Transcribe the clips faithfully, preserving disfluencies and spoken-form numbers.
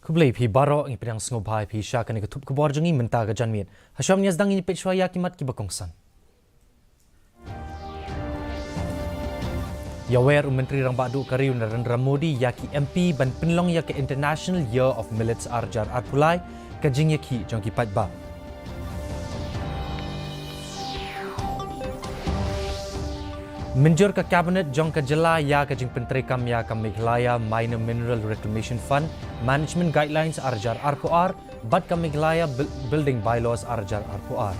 Khublei phi baroh, ngi pdiang sngewbha ïa phi sha kane ka thup khubor jong ngi mynta ka janmiet. Ha shuwa ban ïa sdang, ngin peit shuwa ïa ki mat kiba kongsan. Ïawer u Myntri Rangbah Duh ka ri u Narendra Modi ïa ki M P ban pynlong ïa ka International Year of Millets ar hajar arphew lai, ka jingïakhih jong ki paidbah. Mynjur ka Cabinet jong ka jylla ïa ka jingpyntreikam ïa ka Meghalaya Minor Mineral Reclamation Fund Management Guidelines ar hajar arphew ar bad ka Meghalaya Buil-, Building Bylaws ar hajar arphew ar.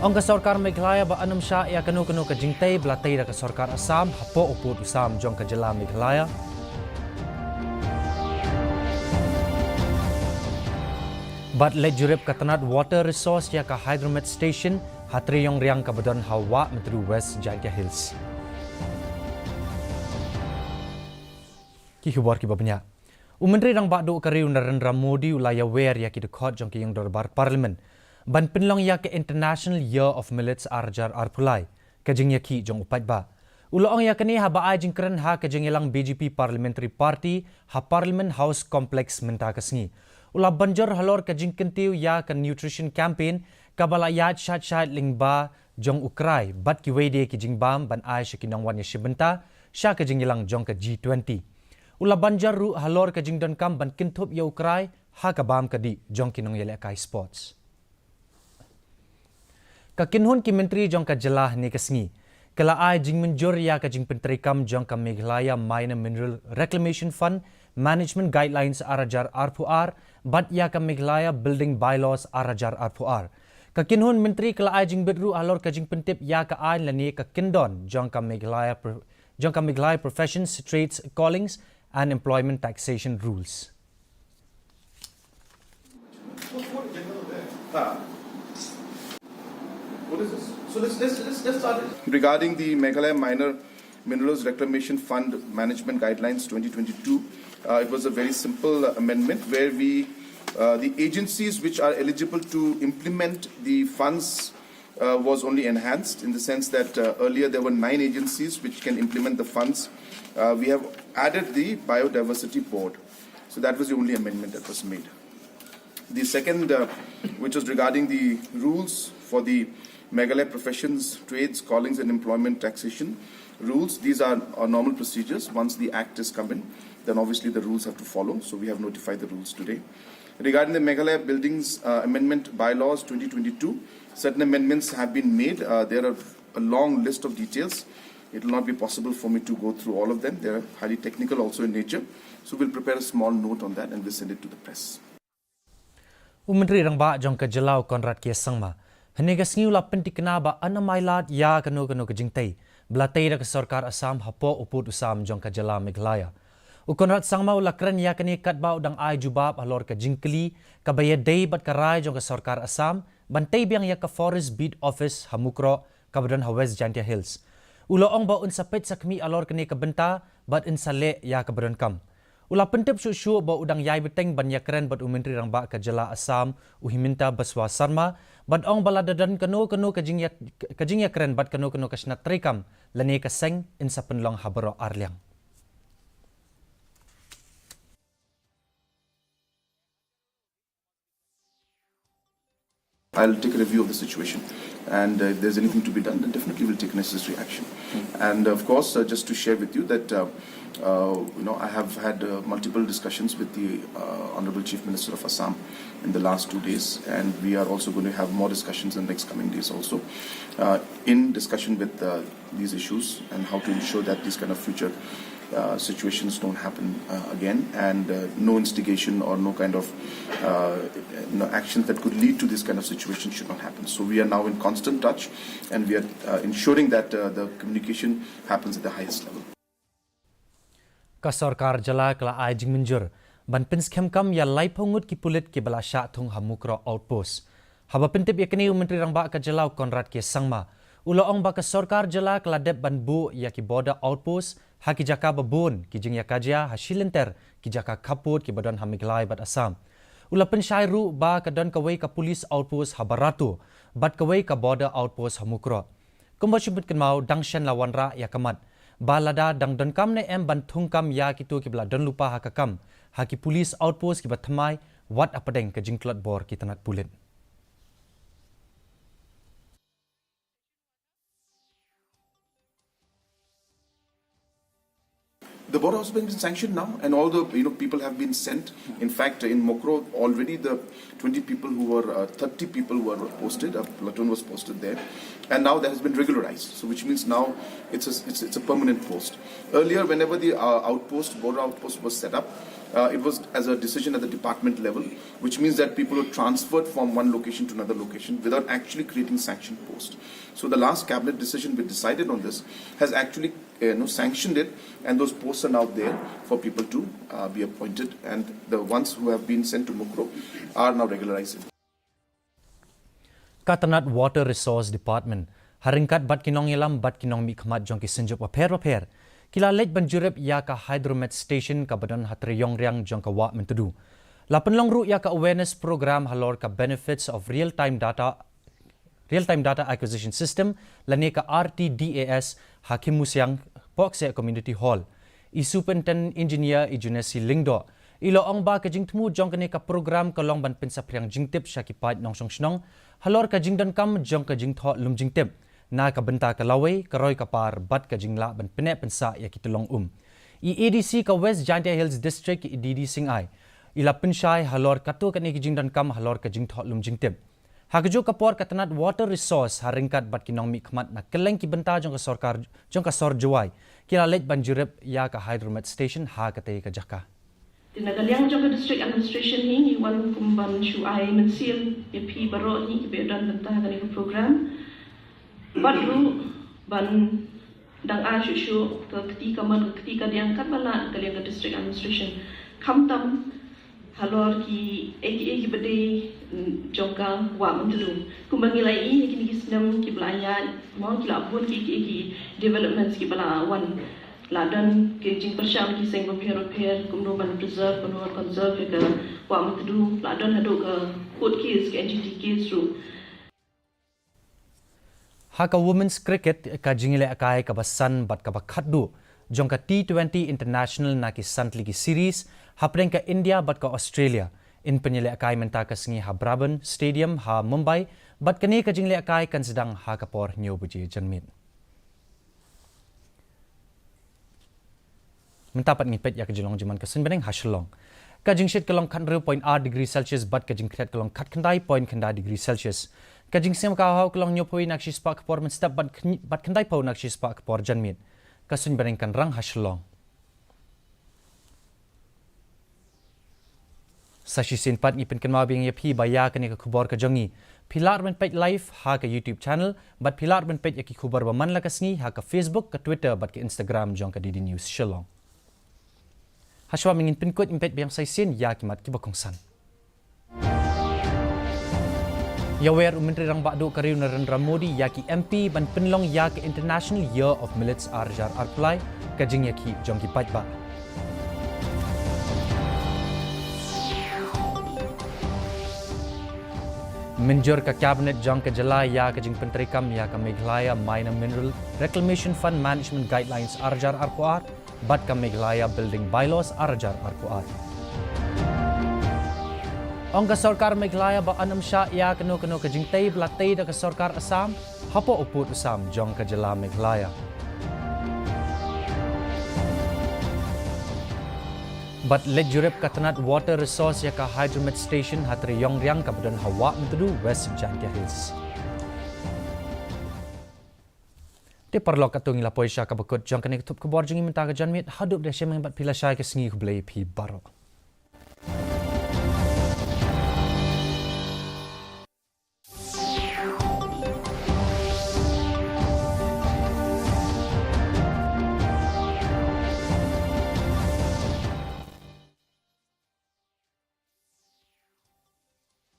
Ong ka sorkar Meghalaya ba ym shah ïa kano kano ka jingtei ba la tei da ka sorkar Assam hapoh u pud u sam jong ka jylla Meghalaya. Bad leit jurip ka tnat Water Resource ïa ka Hydromet Station ha Triongriang kaba don ha Wah Myntdu, West Jaintia Hills. Ki khubor kiba bniah. U Myntri Rangbah Duh ka ri u Narendra Modi u la ïawer ïa ki dkhot jong ki ïing dorbar Parliament ban pynlong ïa ka International Year of Millets ar hajar arphew lai, ka jingïakhih jong u paidbah. U la ong ïa kane haba ai jingkren ha ka jingïalang B J P Parliamentary Party ha Parliament House Complex mynta ka sngi. U la ban jur halor ka jingkyntiew ïa ka Nutrition Campaign kaba la ïaid shait shait lyngba jong U Krai bad kiwei de ki jingbam ban ai sha ki nongwan ïashim bynta sha ka jingïalang jong ka G twenty. U la ban jur ruh halor ka jingdonkam ban kynthup ïa U Krai ha ka bam ka dih jong ki nongïalehkai sports. Ka kynhun ki myntri jong ka jylla hynne ka sngi ka la ai jingmynjur ïa ka jingpyntreikam jong ka Meghalaya Minor Mineral Reclamation Fund Management Guidelines ar hajar arphew ar bad ïa ka Meghalaya Building Bylaws ar hajar arphew ar. Ka kynhun myntri ka la ai jingbit ruh halor ka jingpyntip ïa ka aiñ lane ka kyndon jong ka Meghalaya Pro-, jong ka Meghalaya Professions, Trades, Callings and Employment Taxation Rules. What is this? So let's, let's, let's, let's start it. Regarding the Meghalaya Minor Minerals Reclamation Fund Management Guidelines twenty twenty-two, uh, it was a very simple amendment where we, uh, the agencies which are eligible to implement the funds, uh, was only enhanced in the sense that, uh, earlier there were nine agencies which can implement the funds. Uh, we have added the Biodiversity Board. So that was the only amendment that was made. The second, uh, which was regarding the rules for the Meghalaya Professions, Trades, Callings and Employment Taxation rules, these are, are normal procedures. Once the act is come in, then obviously the rules have to follow. So we have notified the rules today. Regarding the Meghalaya Buildings, uh, Amendment Bylaws twenty twenty-two, certain amendments have been made. Uh, there are a long list of details. It will not be possible for me to go through all of them. They are highly technical also in nature. So we'll prepare a small note on that and we'll send it to the press. U Myntri Rangbah jong ka jylla u Conrad K Sangma hynne ka sngi u la pyntikna ba yn ai lad ïa kano kano ka jingtei ba la tei da ka sorkar Assam hapoh u pud u sam jong ka jylla Meghalaya. U Conrad Sangma u la kren ïa kane katba u dang ai jubab halor ka jingkylli kaba ïadei bad ka rai jong ka sorkar Assam ban tei biang ïa ka Forest Beat Office ha Mukroh kaba don ha West Jaintia Hills. U la ong ba un sa peit sa khmih halor kane ka bynta bad un sa leh ïa kaba donkam. U la pyntip shuh shuh ba u dang ïai bteng ban ïakren bad u Myntri Rangbah ka jylla Assam u Himanta Biswa Sarma bad ong ba lada don kano kano ka jingïa-, ka jingïakren bad kano kano ka shnat treikam lane ka seng, un sa pynlong ha baroh arliang. I'll take a review of the situation, and, uh, if there's anything to be done, then definitely we'll take necessary action. And of course, uh, just to share with you that, uh, uh, you know, I have had, uh, multiple discussions with the, uh, Honorable Chief Minister of Assam in the last two days, and we are also going to have more discussions in the next coming days also, uh, in discussion with, uh, these issues and how to ensure that these kind of future, uh, situations don't happen, uh, again, and, uh, no instigation or no kind of, uh, you know, actions that could lead to this kind of situation should not happen. So we are now in constant touch, and we are, uh, ensuring that, uh, the communication happens at the highest level. Ka sorkar jylla ka la ai jingmynjur ban pynskhem kam ïa laiphew ngut ki pulit kiba la shah thung ha Mukroh Outpost. Haba pyntip ïa kane u Myntri Rangbah ka jylla u Conrad K Sangma u la ong ba ka sorkar jylla ka la dep ban buh ïa ki border outpost ha ki jaka ba bun ki jingïakajia ha shilynter ki jaka khappud kiba don ha Meghalaya bad Assam. U la pynshai ruh ba ka don kawei ka police outpost ha Barato bad kawei ka border outpost ha Mukroh. Kumba shu pynkynmaw, dang shen la wanrah ïa ka mat ba lada dang donkam ne em ban thungkam ïa kito kiba la don lypa ha ka kam ha ki police outpost kiba thymmai, wat hapdeng ka jingtlot bor ki tnat pulit. The border has been sanctioned now, and all the, you know, people have been sent. In fact, in Mukroh, already the twenty people who were, uh, thirty people were posted. A platoon was posted there, and now that has been regularized. So, which means now it's a, it's, it's a permanent post. Earlier, whenever the, uh, outpost, border outpost, was set up, uh, it was as a decision at the department level, which means that people were transferred from one location to another location without actually creating sanctioned post. So the last cabinet decision which decided on this has actually, uh, you know, sanctioned it, and those posts are now there for people to, uh, be appointed, and the ones who have been sent to Mukroh are now regularized. Ka tnat Water Resource Department, ha ryngkat bad ki nongïalam bad ki nongmihkhmat jong ki synjuk bapher bapher, ki la leit ban jurip ïa ka Hydromet Station kaba don ha Treiong Riang jong ka Wah Myntdu. La pynlong ruh ïa ka awareness program halor ka benefits of real time data Real Time Data Acquisition System, lane ka R T D A S, ha Khimmusiang, Pohkseh Community Hall. I Superintendent Engineer i Junesi Lyngdoh i la ong ba ka jingthmu jong kane ka program ka long ban pynsaphriang jingtip sha ki paid nongshong shnong halor ka jingdonkam jong ka jingthoh lum jingtip na ka bynta ka lawei, ka roi ka par bad ka jinglah ban pyneh pynsah ïa ki tyllong um. I A D C ka West Jaintia Hills District, i D D Sing Ai, i la pynshai halor katto katne ki jingdonkam halor ka jingthoh lum jingtip. Ha kajuh ka por, ka tnat Water Resource ha ryngkat bad ki nongmihkhmat na kylleng ki bynta jong ka sorkar, jong ka sor Jowai, ki la leit ban jurip ïa ka Hydromet Station ha katei ka jaka. Te na ka liang jong ka District Administration hi, ngi wan kum ban shu ai mynsiem ïa phi baroh hi kiba don bynta ha kane ka program. Bad ruh ban dang ai shuh shuh ka kti kamon, ka kti kadiang katba lah na ka liang ka District Administration. Khamtam halor kiei kiei kiba dei, mm, jong ka Wah Myntdu. Kumba ngi la ïohi ha kine ki snem kiba la ïaid, mo, ki la bun kiei kiei ki developments kiba la wan. La don ki jingpyrshang ki seng bapher bapher, kumno ban preserve, kumno ban conserve ïa ka Wah Myntdu. La don haduh ka court case, ka N G T case ruh. Ha ka Women's Cricket, ka jingïalehkai kaba san bad kaba khatduh jong ka T twenty International na ki san tylli ki series hapdeng ka India bad ka Australia, yn pynïalehkai mynta ka sngi ha Brabourne Stadium ha Mumbai, bad kane ka jingïalehkai kan sdang ha ka por hynñiew baje janmiet. Mynta pat ngin peit ïa ka jinglong jingman ka suiñ bneng ha Shillong. Ka jingshit ka long khathynriew point ar degree Celsius bad ka jingkhriat ka long khatkhyndai point khyndai degree Celsius. Ka jingsngewkahaw ka long hynñiewphew na ka shispah ka por mynstep bad khyn-, bad khyndaiphew na ka shispah ka por janmiet. Ka suiñ bneng kan rang ha Shillong. Sa shisien pat ngi pynkynmaw biang ïa phi ba ïa kane ka khubor ka jong ngi phi lah ruh ban peit live ha ka YouTube channel, bad phi lah ruh ban peit ïa ki khubor ba man la ka sngi ha ka Facebook, ka Twitter bad ka Instagram jong ka D D News Shillong. Hashwa ba ngin pynkut, ngin peit biang sa shisien ïa ki mat kiba kongsan. Ïawer u Myntri Rangbah Duh ka ri u Narendra Modi ïa ki M P ban pynlong ïa ka International Year of Millets ar hajar arphew lai, ka jingïakhih jong ki paidbah. Mynjur ka Cabinet jong ka jylla ïa ka jingpyntreikam ïa ka Meghalaya Minor Mineral Reclamation Fund Management Guidelines ar hajar arphew ar bad ka Meghalaya Building Bylaws ar hajar arphew ar. Ong ka sorkar Meghalaya ba yn ym shah ïa kano kano ka jingtei ba la tei da ka sorkar Assam hapoh u pud u sam jong ka jylla Meghalaya. Bad leit jurip ka tnat Water Resource ïa ka Hydromet Station ha Treiong Riang kaba don ha Wah Myntdu, West Jaintia Hills. Te paralok, katto ngi la poi sha kaba kut jong kane ka thup khubor jong ngi mynta ka janmiet. Haduh ba da shim bad phi lashai, ka sngi khublei phi baroh.